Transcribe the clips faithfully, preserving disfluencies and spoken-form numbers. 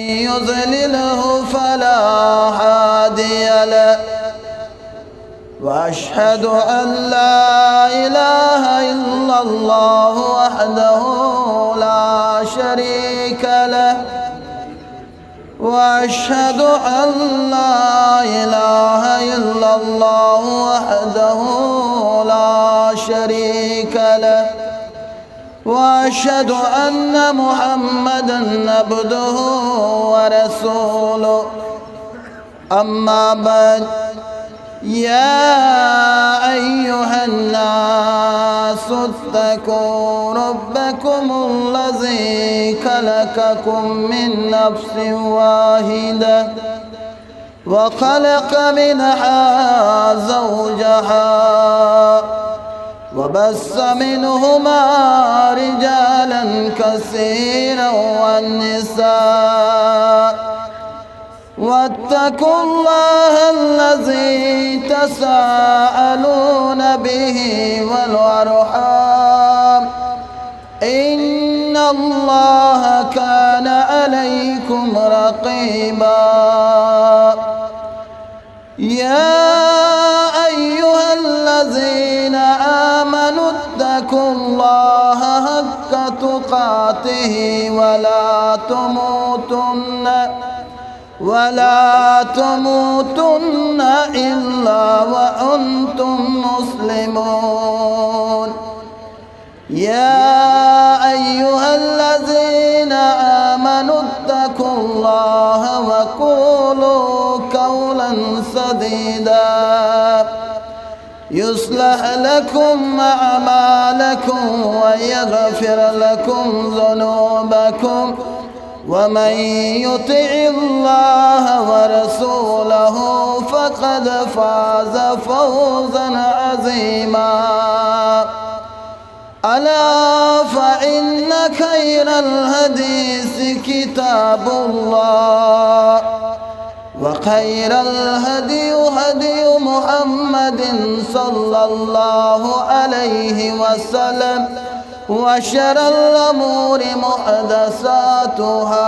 يضلله فلا هادي له. وأشهد أن لا إله إلا الله وحده لا شريك له. وأشهد أن لا إله إلا الله وحده لا شريك له. وأشهد أن محمدا عبده ورسوله. أما بعد، يا أيها الناس اتقوا ربكم الذي خلقكم من نفس واحدة وخلق منها زوجها وبث منهما رجالا كثيرا والنساء واتقوا الله الذي تساءلون به والأرحام إن الله كان عليكم رقيبا. يا أيها الذين آمنوا اتقوا الله حق تقاته ولا تموتن ولا تموتن إلا وأنتم مسلمون. يا أيها الذين آمنوا اتقوا الله وقولوا قولا سديدا يصلح لكم أعمالكم ويغفر لكم ذنوبكم ومن يطع الله ورسوله فقد فاز فوزا عظيما. ألا فإن خير الحديث كتاب الله وخير الهدي هدي محمد صلى الله عليه وسلم وشر الأمور محدثاتها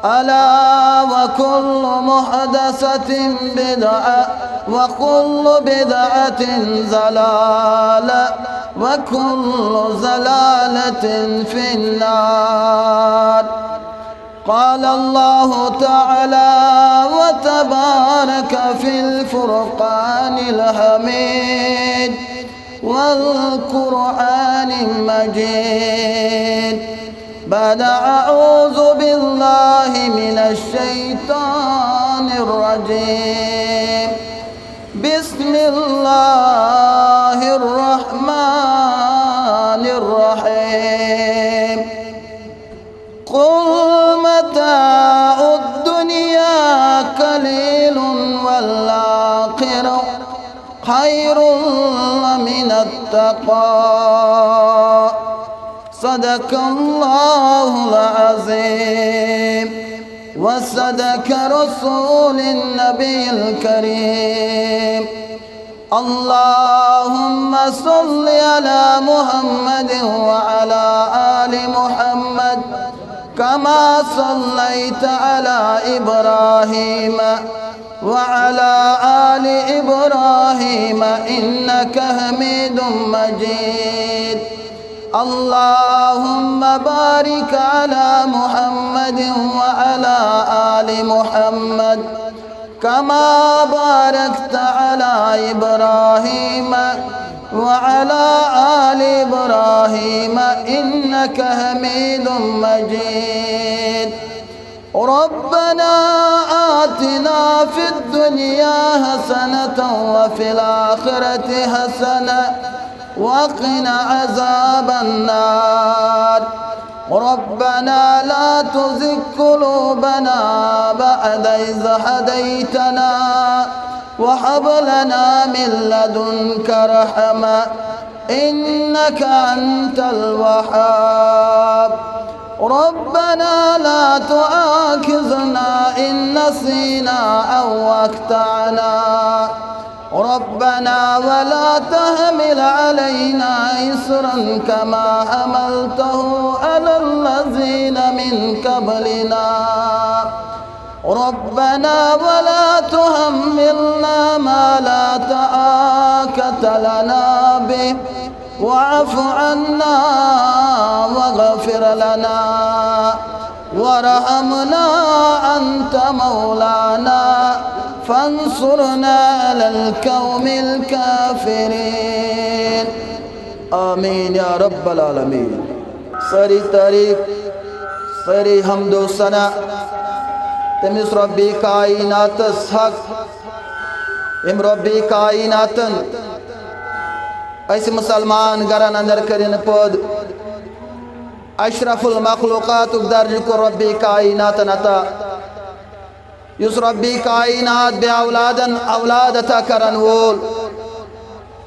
ألا وكل محدثة بدعة وكل بدعة ضلالة وكل ضلالة في النار. قال الله تعالى وتبارك في الفرقان الحميد والقرآن المجيد بعد أعوذ بالله من الشيطان الرجيم. بسم الله الرحمن الرحيم. قل متاع الدنيا قليل والآخرة خير لمن اتقى. صدق الله العظيم وصدق رسول النبي الكريم. اللهم صل على محمد وعلى آل محمد كما صليت على إبراهيم وعلى آل إبراهيم إنك حميد مجيد. اللهم بارك على محمد وعلى آل محمد كما باركت على إبراهيم وعلى آل إبراهيم إنك حميد مجيد. ربنا آتنا في الدنيا حسنة وفي الآخرة حسنة وقنا عذاب النار. ربنا لا تزغ قلوبنا بعد إذ هديتنا وهب لنا من لدنك رحمة إنك أنت الوهاب. ربنا لا تؤاخذنا إن نسينا أو أخطأنا. ربنا ولا تحمل علينا إصرا كما حملته على الذين من من قبلنا. ربنا ولا تحملنا ما لا طاقة لنا به واعف عنا واغفر لنا وارحمنا أنت مولانا فانصرنا على القوم الكافرين. آمین یا رب العالمین۔ سٲری تعریٖف، سٲری حمد و ثنا تٔمِس رۄبِ کائناتس حق، ییٚمۍ رۄبِ کائناتن اسہِ مسلمان گرن اندر کٔرِن پٲدٕ۔ اشرف المخلوقاتُک درجہٕ کوٚر رۄبِ کائناتن عطا۔ یُس رۄبِ کائنات بے اولادن اولاد عطا کرن وول،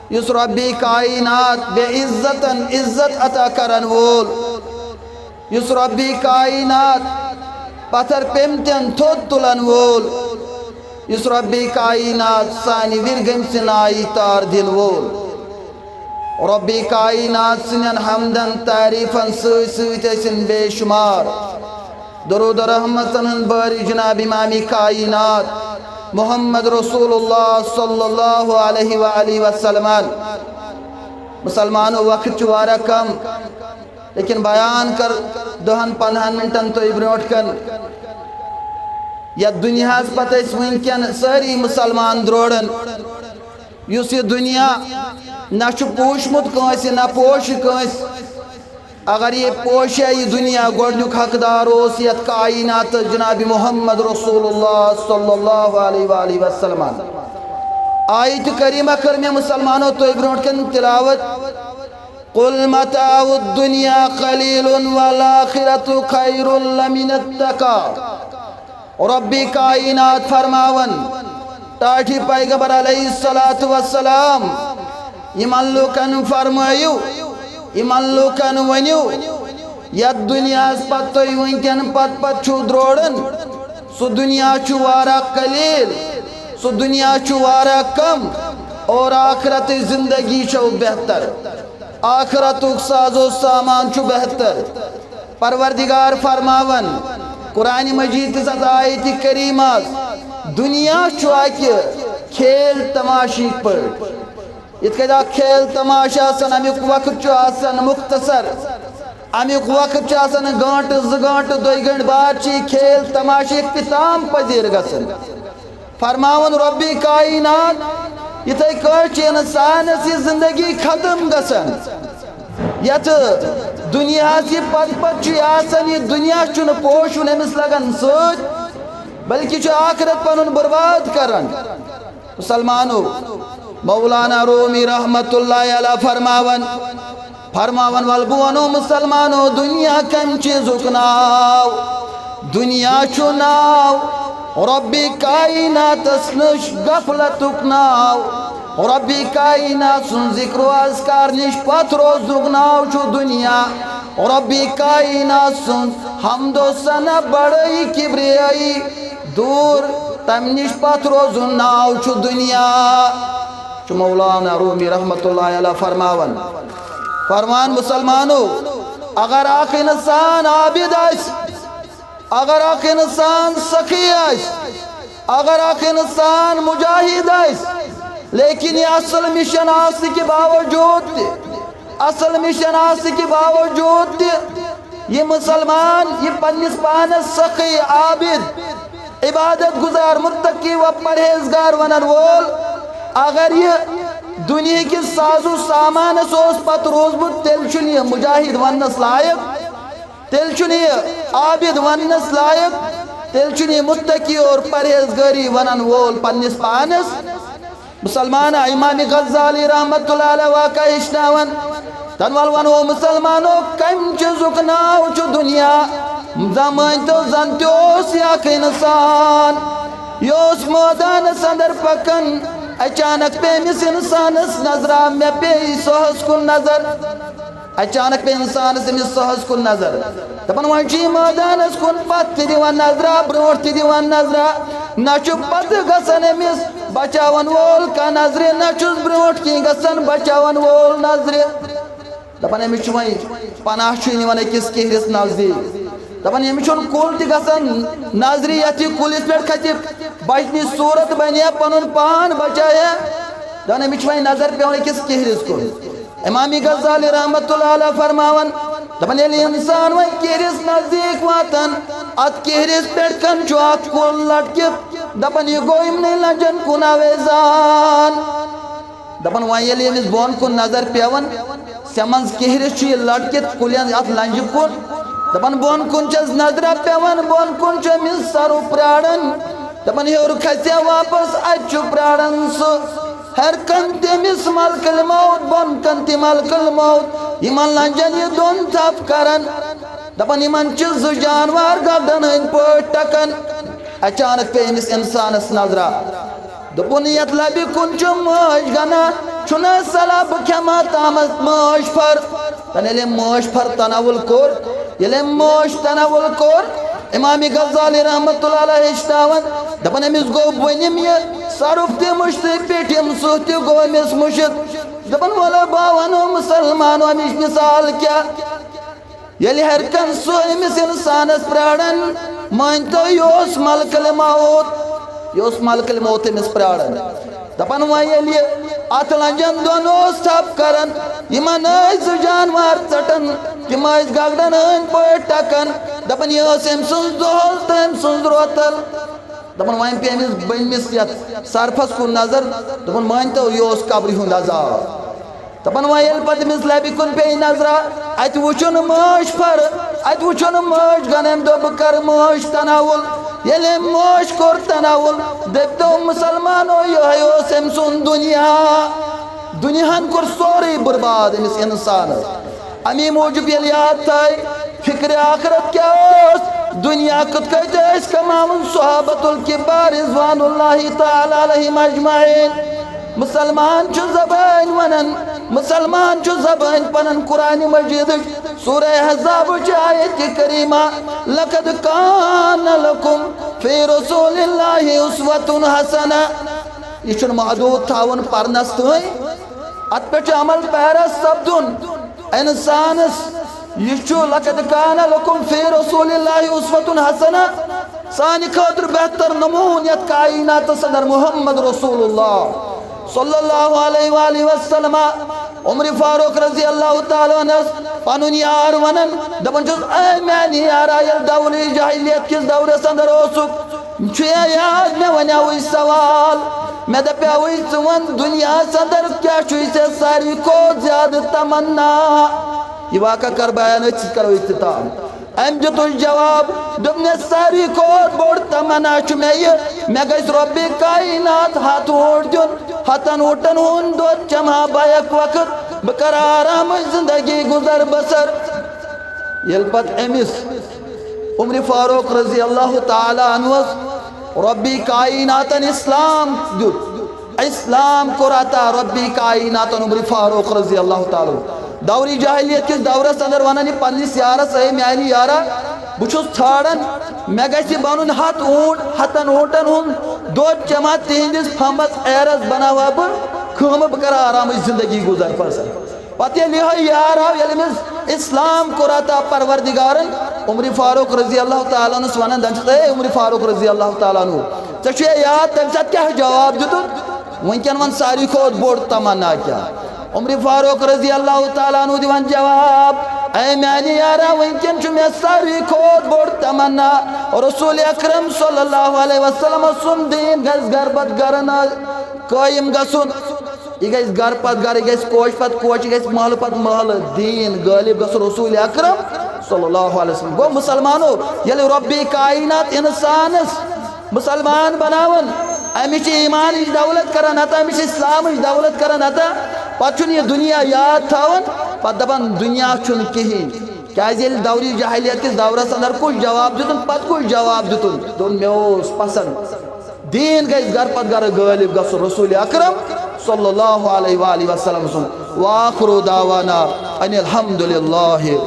یُس رۄبِ کائنات بے عزتن عزت عطا کرن وول، یُس رۄبِ کائنات پتھر پیمتٮ۪ن تھوٚد تُلن وول، یُس رۄبِ کائنات سانہِ وِرِ گٔمژِ نایہِ تار دِنہٕ وول۔ رۄبِ کائنات سٕنٛدٮ۪ن حمدن تعریٖفن سۭتۍ سۭتۍ ٲسِن بے شمار درود و رحمتن ہٕنٛدۍ بٲرِش جناب امامِ کائنات محمد رسول اللہ صلی اللہ علیہ وآلہ وسلمن۔ مسلمانو، وقت چھُ واریاہ کم، لیکن بیان کر دہن پندہن منٹن تۄہہِ برونٛٹھ کن۔ یتھ دُنیاہس پتہٕ أسۍ وٕنکٮ۪ن سٲری مسلمان درورن، یُس یہِ دُنیا نہ چھُ پوٗشمُت کٲنٛسہِ، نہ پوشہِ کٲنٛسہِ۔ اگر یہِ پوشہِ ہا یہِ دُنیا، گۄڈنیُک حقدار اوس یتھ کائناتس جناب محمد رسول اللہ صلی اللہ علیہ وآلہ وسلمن۔ آیت کریمہ کٔر مےٚ مسلمانو تۄہہِ برونٛٹھ کن تلاوت، قل متاع الدنيا قليل والآخرة خير لمن اتقى۔ رۄبِ کائنات فرماون، ٹاٹھہِ پیغمبر علیہ الصلوۃ والسلام، یِمن لوٗکن فرمٲیِو، یِمن لوٗکن ؤنِو، یتھ دُنیاہس پتہٕ تُہۍ وٕنکٮ۪ن پتہٕ پتہٕ چھِو دروران، سُہ دُنیا چھُ واریاہ قلیل، سُہ دُنیا چھُ واریاہ کم، اور آخرتٕچ زندگی چھو بہتر، آخرتُک ساز و سامان چھُ بہتر۔ پروردگار فرماون قرآن مجید کِس اتھ آیتِ کریمس، دُنیا چھُ اکہِ کھیل تماشہٕ پٲٹھۍ۔ یِتھ کٔنۍ اکھ کھیل تماشہٕ آسان، امیُک وقت چھُ آسان مختصر، امیُک وقت چھُ آسان گٲنٹہٕ، زٕ گٲنٹہٕ، دۄیہِ گٲنٹہٕ بعد چھُ یہِ کھیل تماشہٕ اختتام پذیر گژھان۔ فرماوان رۄبِ کائنات، یِتھے کٲٹھۍ چھِ انسانس یہِ زندگی ختم گژھان۔ یتھ دُنیاہس یہِ پتہٕ پتہٕ چھُ یہِ آسان، یہِ دُنیا چھُنہٕ پوشُن أمِس لگان سۭتۍ، بلکہِ چھُ آخرت پنُن برباد کران۔ مسلمانو، مولانا رومی رحمت اللہ علیہ فرماوان، فرماوان، ول بہٕ ونو مسلمانو، دُنیا کمہِ چیٖزُک ناو؟ دُنیا چھُ ناو رۄبِ کائناتس نِش غفلتُک ناو۔ رۄبِ کائنات سُنٛد ذکر و اذکار نِش پتھ روزنُک ناو چھُ دُنیا۔ رۄبِ کائنات سُنٛد حمد و ثنا، بڑٲیی، کبریٲیی، دوٗر تمہِ نِش پتھ روزُن ناو چھُ دُنیا۔ چھُ مولانا رومی رحمت اللہ علیہ فرماوان، فرمان مسلمانو، اگر اکھ انسان عابد آسہِ، اگر اکھ انسان سخی آسہِ، اگر اکھ انسان مجاہد آسہِ، لیکن یہِ اصل مشن آسنہٕ کہِ باوجود تہِ، اصل مشن آسنہٕ کہِ باوجود تہِ، یہِ مسلمان، یہِ پننِس پانس سخی، عابد، عبادت گزار، متقی و پرہیزگار ونن وول، اگر یہِ دنیا کِس ساز و سامانس اوس پتہٕ روزمُت، تیٚلہِ چھُنہٕ یہِ مجاہد وننس لایق، تیٚلہِ چھُنہٕ یہِ عابد وننس لایق، تیٚلہِ چھُنہٕ یہِ متقی اور پرہیزگاری ونن وول پننِس پانس۔ مسلمان امام غزالی رحمت اللہ علیہ واقعہ ہیٚچھناوان۔ تنہٕ ول ونو مسلمانو، کمہِ چیٖزُک ناو چھُ دُنیا؟ زمٲنۍ تو زن تہِ اوس یہِ اکھ انسان، یہِ اوس مٲدانس اندر پکان، اچانک پیٚیہِ أمِس انسانس نظرا، مےٚ پیٚیہِ سہس کُن نظر۔ اچانک پیٚیہِ انسانس أمِس سہس کُن نظر، دپان وۄنۍ چھُ یہِ مٲدانس کُن پتھ تہِ دِوان نظرا، برونٛٹھ تہِ دِوان نظرا، نہ چھُ پتہٕ گژھان أمِس بچاون وول کانٛہہ نظرِ، نہ چھُس برونٛٹھ کینٛہہ گژھان بچاون وول نظرِ۔ دپان أمِس چھُ وۄنۍ پناہ چھُ نِوان أکِس کِہرِس نزدیٖک۔ دپان، ییٚمِس چھُنہٕ کُل تہِ گژھان نظرِ، یتھ یہِ کُلِس پٮ۪ٹھ کھسہِ، بچنٕچ صورت بنہِ، پنُن پان بچایہِ۔ دپان، أمِس چھِ وۄنۍ نظر پٮ۪وان أکِس کِہرِس کُن۔ امام غزالی رحمتہ اللہ علیہ فرماوان، دپان، ییٚلہِ انسان وۄنۍ کِہرِس نزدیٖک واتان، اتھ کِہرِس پٮ۪ٹھ کن چھُ اکھ کُل لٹکِتھ، دپان، یہِ گوٚو یِمنٕے لنجن کُن آویزان۔ دپان، وۄنۍ ییٚلہِ أمِس بۄن کُن نظر پیوان، سٮ۪منٛز کِہرِس چھُ یہِ لٹکِتھ کُلٮ۪ن اتھ لنجہِ کُن۔ دپان، بۄن کُن چھس نظرہ پیوان، بۄن کُن چھُ أمِس سرُپھ پراران۔ دپان، ہیوٚر کھسہِ ہا واپس، اتہِ چھُ پراران سُہ۔ ہیرِ کن تٔمِس ملکل موت، بۄن کن تہِ ملکل موت، یِمن لنجن یہِ دۄن تھپھ کران۔ دپان، یِمن چھِ زٕ جانوار گردن ہٕنٛدۍ پٲٹھۍ ٹکان۔ اچانک پیٚیہِ أمِس انسانس نظرہ۔ دوٚپُن، یتھ لبہِ کُن چھُ مٲج گنہ، چھُنہ صلاح بہٕ کھٮ۪مہٕ ہا تامتھ مٲج پھر۔ تن ییٚلہِ أمۍ مٲج پھر تناول کوٚر، ییٚلہِ أمۍ مٲج تناول کوٚر، امام غزالی رحمتہ اللہ علیہ ہیٚچھناوان، دپان، أمِس گوٚو بٔنِم یہِ سرُپھ تہِ مُشتٕے، پیٚٹھِم سُہ تہِ گوٚو أمِس مُشِت۔ دپان، وَلہٕ بہٕ وَنو مُسلمانو اَمِچ مِثال کیٛاہ۔ ییٚلہِ ہیٚرِ کَن سُہ أمِس اِنسانَس پرٛاران، مٲنۍ تو، یہِ اوس ملکل موت، یہِ اوس ملکل موت أمِس پرٛاران۔ دَپان، وۄنۍ ییٚلہِ یہِ اَتھ لَنجَن دۄن اوس تھَپھ کَران، یِمَن ٲسۍ زٕ جانوار ژَٹان، تِم ٲسۍ گگرَن ہٕنٛدۍ پٲٹھۍ ٹَکان۔ دَپان، یہِ ٲس أمۍ سٕنٛز دۄہَل تہٕ أمۍ سٕنٛز روتَل۔ دَپان، وۄنۍ پیٚیہِ أمِس بٔنمِس یَتھ سرپھَس کُن نظر، دوٚپُن، مٲنۍ تو، یہِ اوس قبرِ ہُنٛد عذاب۔ دَپان، وۄنۍ ییٚلہِ پَتہٕ أمِس لَبہِ کُن پیٚیہِ نظرا، اَتہِ وٕچھُن مٲج پھر، اَتہِ وٕچھُن مٲج گَن، أمۍ دوٚپ، بہٕ کَرٕ مٲج تناوُل۔ ییٚلہِ أمۍ مٲج کوٚر تناوُل، دٔپۍ تو مُسلمانو، یِہوٚے اوس أمۍ سُنٛد دُنیا۔ دُنیاہَن کوٚر سورُے بُرباد أمِس اِنسانَس۔ اَمی موٗجوٗب ییٚلہِ یاد تھایہِ، فِکرِ آخرت کیٛاہ اوس، دُنیا کِتھ کٔنۍ ٲسۍ کماوان صحابتُل کبار رضوان اللہ تعالیٰ علیہم اجمعین۔ مُسلمان چھُ زبٲنۍ وَنان، مُسلمان چھُ زبٲنۍ پَنان قرآنِ مجیدٕچ سورہ احزابٕچ آیتِ کریمہ، لقد کان لکم فی رسول اللہ اسوۃ حسنہ۔ یہِ چھُنہٕ محدوٗد تھاوُن پَرنَس تام، اَتھ پٮ۪ٹھ چھُ عمل پیرا سَپدُن۔ اِنسانَس یہِ چھُ، لقد کان لکم فی رسول اللہ اسوۃ حسنہ، سانہِ خٲطرٕ بہتر نموٗن یَتھ کائناتَس اندر محمد رسول اللہ صلی اللہ علیہ وآلہ وسلم۔ عمر فاروق رضی اللہ تعالیٰ عنہَس پَنُن یار وَنان، دَپان چھُس، اے میٛانہِ یارا، ییٚلہِ دورِ جاہلیت کِس دورَس اندر اوسُکھ، چھُ یا یاد مےٚ وَنیٛاوُے سوال، مےٚ دَپیٛاوُے، ژٕ وَن دُنیاہَس اندر کیٛاہ چھُے ژےٚ ساروی کھۄتہٕ زیادٕ تمنا؟ یہِ واقعہ کَر بیان، أتھۍ سۭتۍ کَرو اختتام۔ أمۍ دیُتُس جواب، دوٚپ، مےٚ ساروی کھۄتہٕ بوٚڑ تمنا چھُ مےٚ یہِ، مےٚ گژھِ رۄبِ کائنات ہَتھ اوٗنٹ دیُن، ہَتَن اوٗنٹَن ہُنٛد دۄد چَمہٕ ہا بہٕ اَکہِ وقت، بہٕ کَرٕ آرامٕچ زندگی گُزر بسر۔ ییٚلہِ پَتہٕ أمِس عمر فاروق رضی اللہ تعالیٰ عنہَس رۄبِ کائناتَن اسلام دیُت، اسلام کوٚر عطا رۄبِ کائناتَن عمر فاروق رضی اللہ تعالیٰ عنہ۔ دورِ جاہلیت کِس دورَس اندر وَنان یہِ پننِس یارَس، اے میٛانہِ یارا، بہٕ چھُس ژھانڈان، مےٚ گژھِ بَنُن ہَتھ اوٗنٹ، ہَتَن اوٗنٹَن ہُنٛد دۄد چَمہٕ ہا تِہنٛدِس پھمبَس ایرَس بَناوٕ ہا بہٕ خٲمہٕ، بہٕ کَرٕ آرامٕچ زندگی گُزر بسر۔ پتہٕ ییٚلہِ یِہوٚے یار آو، ییٚلہِ أمِس اسلام کوٚر عطا پروردگارن، عمر فاروق رضی اللہ تعالیٰ عنہَس وَنان، دَپان چھِس، اے عمر فاروق رضی اللہ تعالیٰ عنہ، ژےٚ چھُے یاد تَمہِ ساتہٕ کیٛاہ جواب دیُتُتھ؟ وٕنکٮ۪ن وَن ساروی کھۄتہٕ بوٚڑ تمنا کیٛاہ؟ عمر فاروق رضی اللہ تعالیٰ عنہ دِوان جواب، اے میٛانہِ یارا، وٕنکٮ۪ن چھُ مےٚ ساروی کھۄتہٕ بوٚڑ تمنا رسول اکرم صلی اللہ علیہ وسلم سُنٛد دیٖن گژھِ گرٕ پتہٕ گرٕ نہ قٲیِم گژھُن۔ یہِ گژھِ گرٕ پتہٕ گرٕ، یہِ گژھِ کوچہِ پتہٕ کوچہِ، یہِ گژھِ محلہٕ پتہٕ محلہٕ دیٖن غٲلب گژھُن رسول اکرم صلی اللہ علیہ وسلم۔ گوٚو مُسلمانو، ییٚلہِ رۄبِ کائنات انسانس مُسلمان بناوان، أمِس چھِ ایٖمانٕچ دولت کران عطا، أمِس چھِ اسلامٕچ دولت کران عطا، پتہٕ چھُنہٕ یہِ دُنیا یاد تھاوان، پتہٕ دپان دُنیا چھُنہٕ کِہیٖنۍ۔ کیازِ ییٚلہِ دورِ جاہلیت کِس دورس اندر کُس جواب دیُتُن، پتہٕ کُس جواب دیُتُن؟ دوٚپُن، مےٚ اوس پسند دیٖن گژھِ گرٕ پتہٕ گرٕ غٲلب گژھُن رسول اکرم صلی اللہ علیہ وآلہ وسلم سُنٛد۔ وآخر دعوانا ان الحمد للہ۔